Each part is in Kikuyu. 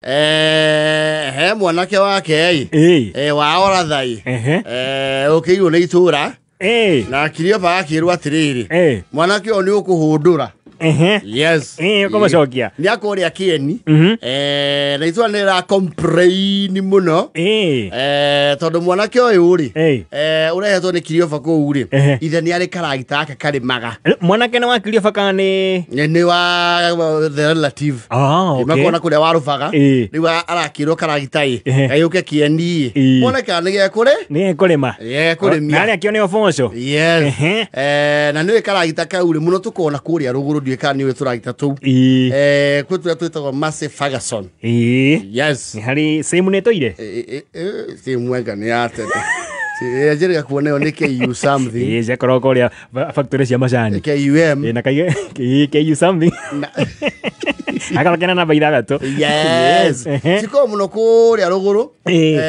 He mwanake wake ĩ wa orathai ũkĩirwo nĩ itũra na Kirioba akĩrwo atĩrĩrĩ, mwanake ũyũ nĩ ũkũhũndũra. Yes. Ũkũmũcokia. Nĩ akũrĩa kĩeni. Na itũra nĩ rĩra complain mũno. Tondũ mwanake ũyũ rĩ, ũrehetwo nĩ Kirioba kũu rĩ, ithe nĩ arĩ karagita gaka karĩmaga. Mwanake nĩ wa Kirioba kana nĩ Nĩ wa the relative. Ah, okay. Makona kũrĩa warũbaga. Rĩu arakĩrwo karagita ĩ, gagĩũke kĩeni ĩ. Mwanake nĩ gekũrĩ? Nĩ gekũrĩma. Gekũrĩmia. Na arĩa akĩone ũboco. Yes. Na nĩ karagita kau rĩ, mũno tũkona kũrĩa rũgũrũ, ndiũĩ kana nĩ ũĩ tũragita tũu. Kwĩ tũrĩa twĩtagwo Massey Ferguson. Yes. Nĩ harĩ same nĩ tũire? Si mwenga nĩ ya tene. Njĩrĩga kuona ĩyo nĩ KU something. Ciakorwo kũrĩa factory cia macani. KUM. Na kaige KU something. Akorwo kena namba 6. Yes. Cikoragwo mũno kũrĩa rũgũrũ.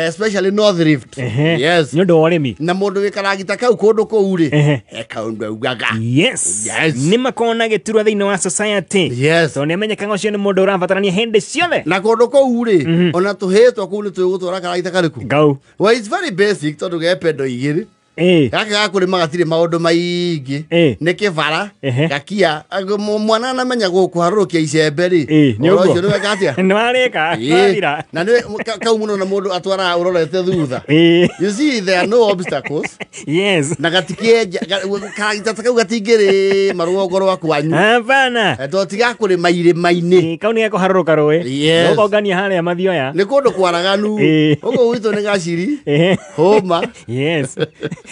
Especially North Rift. Yes. Nĩ ũndũ wa ũrĩmi. Na mũndũ wĩ karagita kau kũndũ kũu rĩ, he kaũndũ augaga. Yes. Yes. Nĩ makoragwo na gĩturwa thĩinĩ wa society. Yes. Tondũ nĩ amenyekaga ũcio nĩ mũndũ ũrabatarania hĩndĩ ciothe. Na kũndũ kũu rĩ, ona tũhĩtwo kũu nĩ tũgũtwara karagita karĩkũ? Gau. Well, it's very basic tondũ ge pendo igĩrĩ. Gaka ga kũrĩma gatirĩ maũndũ maingĩ. Nĩ kĩbara, gakia, mwana anamenya gũkũharũrũkia icembe rĩ. Nĩ Ũhoro ũguo. ũcio nĩ weka atĩa? Nĩ warĩka, nĩ wathira. Na nĩ kau mũno na mũndũ atwaraga ũrorete thutha. You see, there are no obstacles. Yes. Na gatikĩenja, karagita ta kau gatingĩrĩma rũgongo rwa kwanyu. Hapana. Tondũ tigakũrĩma irĩma-inĩ. Kau nĩ gekũharũrũka rũĩ. Yes. Gũkongania harĩa mathioya. Nĩ kũndũ kwaraganu. Ũguo gwitũ nĩ gaciri. Hũma. Yes.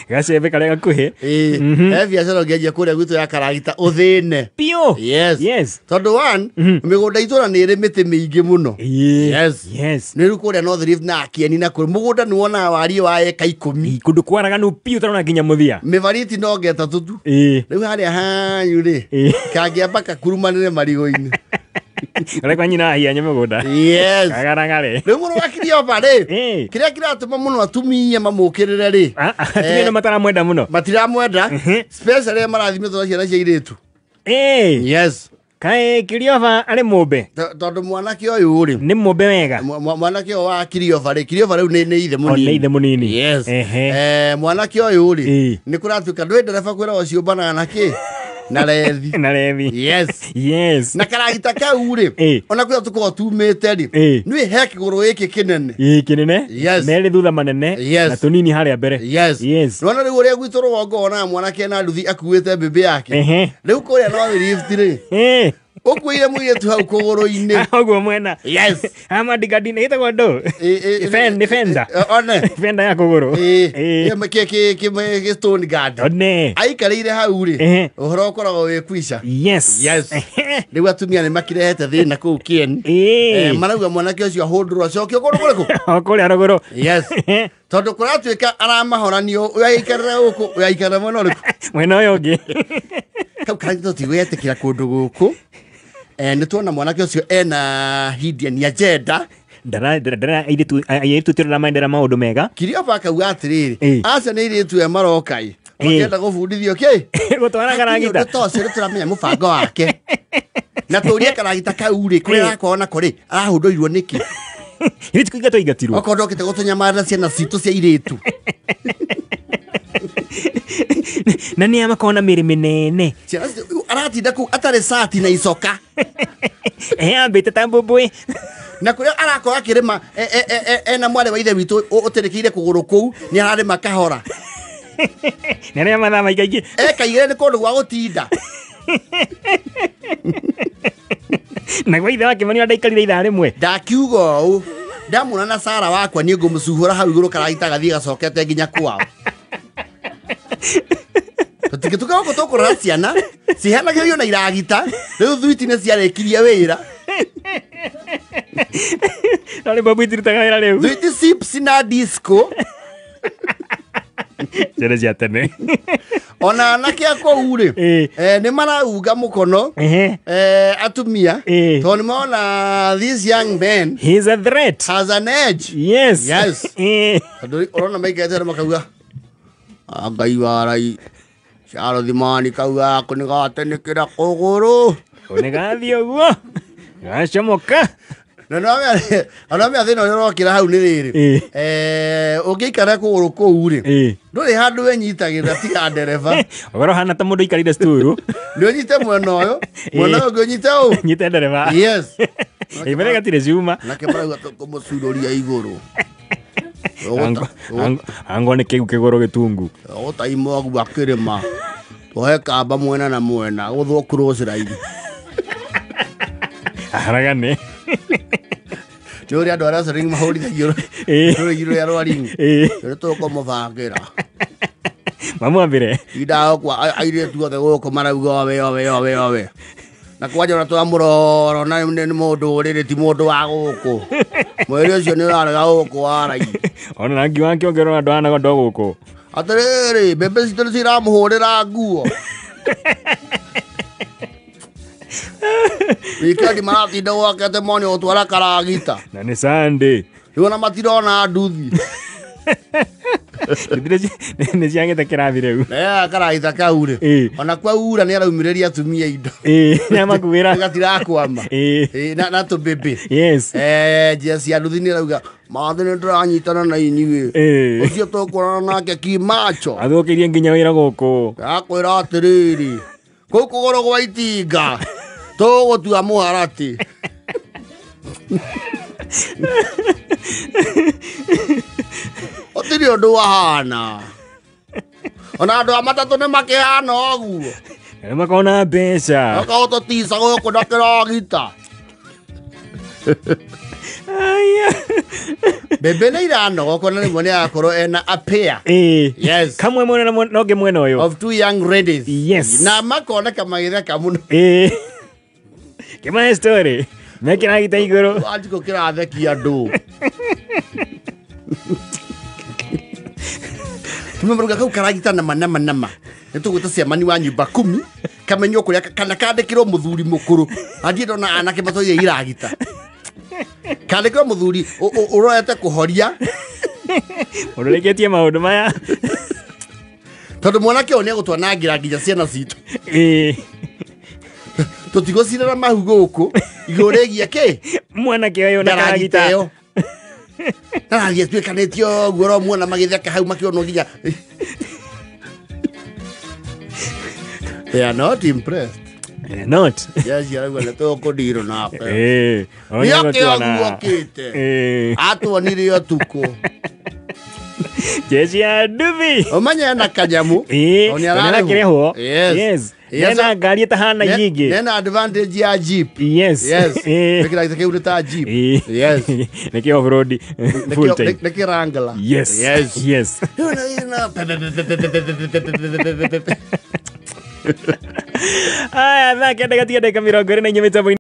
Gacembe karĩa gakuhĩ. He biacara ũngĩanjia kũrĩa gwitũ ya karagita ũthĩne. Biũ. Yes. Yes. Tondũ one, mĩgũnda itũra nĩ ĩrĩ mĩtĩ mĩingĩ mũno. Yes. Yes. Nĩ rĩu kũrĩa North Rift na Kieni na kũrĩ mũgũnda nĩ wonaga wariĩ wa eka 10. Kũndũ kwaraganu biũ ũtarona nginya mũthia. Mĩbariti no ngeta tu. Rĩu harĩa hanyu rĩ, kangĩamba kakurumanĩre marigũ-inĩ. Karĩa kwa nyina ahianye mũgũnda. Yes. Kagaragare. Rĩu mũrũ wa Kirioba rĩ, kĩrĩa kĩratũma mũno atumia mamũkĩrĩre rĩ, Atumia nĩ mataramwenda mũno. Matiramwenda. Especially arĩa marathimĩtwo na ciana cia airĩtu. Yes. Kaĩ Kirioba arĩ mũmbe? Tondũ mwanake ũyũ rĩ, Nĩ mũmbe wega. Mwanake ũyũ wa Kirioba rĩ, Kirioba rĩu nĩ ithe mũnini. O, nĩ ithe mũnini. Yes. Mwanake ũyũ rĩ, nĩ kũratuĩka ndũĩ ndereba kwĩragwo ciũmbanaga na kĩ? Na rethi. Na rethi. Yes. Yes. Na karagita kau rĩ, ona kũrĩa tũkoragwo tumĩte rĩ, nĩ he kĩgũrũ gĩkĩ kĩnene. Kĩnene. Yes. Merĩ thutha manene. Yes. Na tũnini harĩa mbere. Yes. Yes. Nĩwona rĩu ũrĩa gwitũ rũgongo wonaga mwanake na nduthi akuĩte mbĩmbĩ yake. Rĩu kũrĩa North Rift rĩ, ũkuĩire mũirĩtu hau kũgũrũ-inĩ. Ũguo mwena. Yes. Ama ndigadi-inĩ ĩtagwo ndũ? Nĩ fenda. One. Fenda ya kũgũrũ. Kĩ stone guard. One. Aikarĩire hau rĩ, ũhoro ũkoragwo wĩ kwica. Yes. Yes. Rĩu atumia nĩ makĩrehete thĩna kũu kĩeni. Marauga mwanake ũcio ahũndũrwo acokio kũndũ kũrĩkũ? O kũrĩa rũgũrũ. Yes. Tondũ kũratuĩka aramahoranio, ũyũ aikarĩra gũkũ, ũyũ aikarĩra mwena ũrĩkũ? Mwena ũyũ ũngĩ. Kau karagita tũtigwĩtĩkĩra kũndũ gũkũ. Nĩ tuona mwanake ũcio ena hidden agenda. Ndara, airĩtu tũrĩa maendera maũndũ mega. Kirioba akauga atĩrĩrĩ, acio nĩ airĩtu aya maroka ĩ, makĩenda gũbundithio kĩ? Gũtwara karagita. Hatirĩ ũndũ ta ũcio, nĩ tũramenya mũbango wake. Na tũrie karagita kau rĩ, kũrĩa arakorwo nako rĩ, arahũndũirwo nĩkĩ? Ithuĩ ti kũingatwo aingatirwo. Okorwo ndokĩte gũtũnyamarĩra ciana citũ cia airĩtu. Na nĩ amakorwo na mĩrĩ mĩnene. Ciana citũ, aratinda kũu atarĩ cati na icoka. Ambĩte ta mbũmbũĩ. Na kũrĩa arakorwo akĩrĩma, ena mwarĩ wa ithe witũ ũtĩrĩkĩire kũgũrũ kũu, nĩ ararĩma kahora. Nĩ arĩa mathaa maingaingĩ. Ekaigĩre nĩ kũndũ gwa gũtinda. Na gwa ithe wa Kĩmani ndaikarire ithaa rĩmwe. Ndakiuga ũũ, ndamwona na Sara wakwa niĩ ngũmũcuhũra hau igũrũ karagita gathiĩ gacokete nginya kwao. Tũtingĩtuĩka gũkũ tũkũrora ciana ciheanagĩrio na iragita, rĩu thuiti nĩ ciarĩkirie wĩra. No nĩ mbombo itirutaga wĩra rĩu. Thuiti chips na disco. Ciana cia tene. Ona anake a kũu rĩ, nĩ maraunga mũkono, atumia, tondũ nĩ mona this young man He's a threat. Has an edge. Yes. Yes. Tondũ ũrona maikarĩte na makauga, Ngai wa rai, Charles kau gako nĩ gatenekera kũgũrũ. Nĩ gathiĩ ũguo. Gacomoka. Na nĩwamenya thĩna ũrĩa ũrokĩra hau nĩ rĩrĩ, ũngĩikara kũgũrũ kũu rĩ, ndũrĩ handũ wenyitagĩrĩra tiga ndereba. Ũkorwo hana ta mũndũ aikarire sturu. Nĩ ũnyite mwena ũyũ, mwena ũyũ ũngĩ ũnyite ũũ, nyite ndereba. Yes. Mbere gatirĩ cuma. Nake marauga tũkũmũcurũria igũrũ. Ango nĩ kĩgu kĩgũrũ gĩtungu. Ũgũtaimwo gwa kĩrĩma, twohe kamba mwena na mwena, gũthwo cross line. Haragane. Nĩ ũrĩa andũ arĩa wrestling mahũrithagio rũrigi rũrĩa rwa ring. Nĩ tũkũmũbangĩra. Mamwambĩre. Indago kwa airĩtu othe gũkũ marauga owe owe owe owe. Na kwanja ona twamũrora na nĩ mũndũ ũrĩrĩ, ti mũndũ wa gũkũ. Mwĩrĩ ũcio nĩ ũrarega gũkũ warai. Ona rangi wake ũngĩrora ndũhanaga ndo gũkũ. Atĩrĩrĩ, mbembe citũ nĩ ciramũhũrĩra nguo. Wikendi maratinda gwake atĩ mone gũtwara karagita. Na nĩ Sunday. Rĩu ona matirona nduthi. Nĩ ciagĩte kĩrathi rĩu. Karagita kau rĩ, ona kwaura nĩ araumĩrĩria atumia indo. Nĩ amakuĩra. Gatirakwama. Na tũmbĩmbĩ. Yes. Njĩra cia nduthi nĩ arauga mathĩ nĩ ndĩranyitana na inyuĩ. Ũcio tũkuonana nake kimacho. Athũkĩirie nginya wĩra gũkũ. Akwĩra atĩrĩrĩ, kũu kũgũrũ gwa itinga tũgũtua mũharatĩ. Gũtirĩ ũndũ wahana. Ona andũ a matatũ nĩ makĩhana ũguo. Nĩ makona mbeca. Makahota tica gũkũ na kĩragita. Mbembe nĩ iranogoka na rĩmwe nĩ arakorwo ena a pair. Yes. Kamwe mwena na ũngĩ mwena ũyũ. Of two young ladies. Yes. Na makoneka magĩtheka mũno. Kĩmahe story. Me kĩragita igũrũ. Wanjikũ kĩrathekia andũ. Tumemruga kau karagita nama nama nama. Nĩ tũgwĩta ciamani wa nyumba kumi kamenywo kũrĩa kana kandĩkĩrwo mũthuri mũkũrũ. Andiĩ ndona anake matoire iragita. Kandĩkĩrwo mũthuri ũrorete kũhoria. Ũrũrĩkĩtie maũndũ maya. Tondũ mwanake ũyũ nĩ egũtwanangĩra nginya ciana citũ. Tũtigũcirĩra mahu gũkũ igũrũ rĩgiĩ kĩ? Mwanake ũyũ na karagita. Arathiĩ atuĩkanĩtie ũguo oro muona magĩtheka hau makĩonwo nginya. They are not impressed. They are not. Yes, arauga nĩ tũkũndirwo nake. Nĩakĩ aguokĩte. Atuonire ũtukũ. Jeshi ya nduthi. Ũmenye ena kanyamu. Nĩ arakĩrĩhwo. Yes. Nena ngari ĩtahana nyingĩ. Nena advantage ya Jeep. Yes. Yes. Nĩkĩragita kĩu nĩ ta Jeep. Yes. Nĩkĩ off road full time. Nĩkĩ Wrangler. Yes. Yes. Yes. Aya, thaa 9:24 mĩtambo.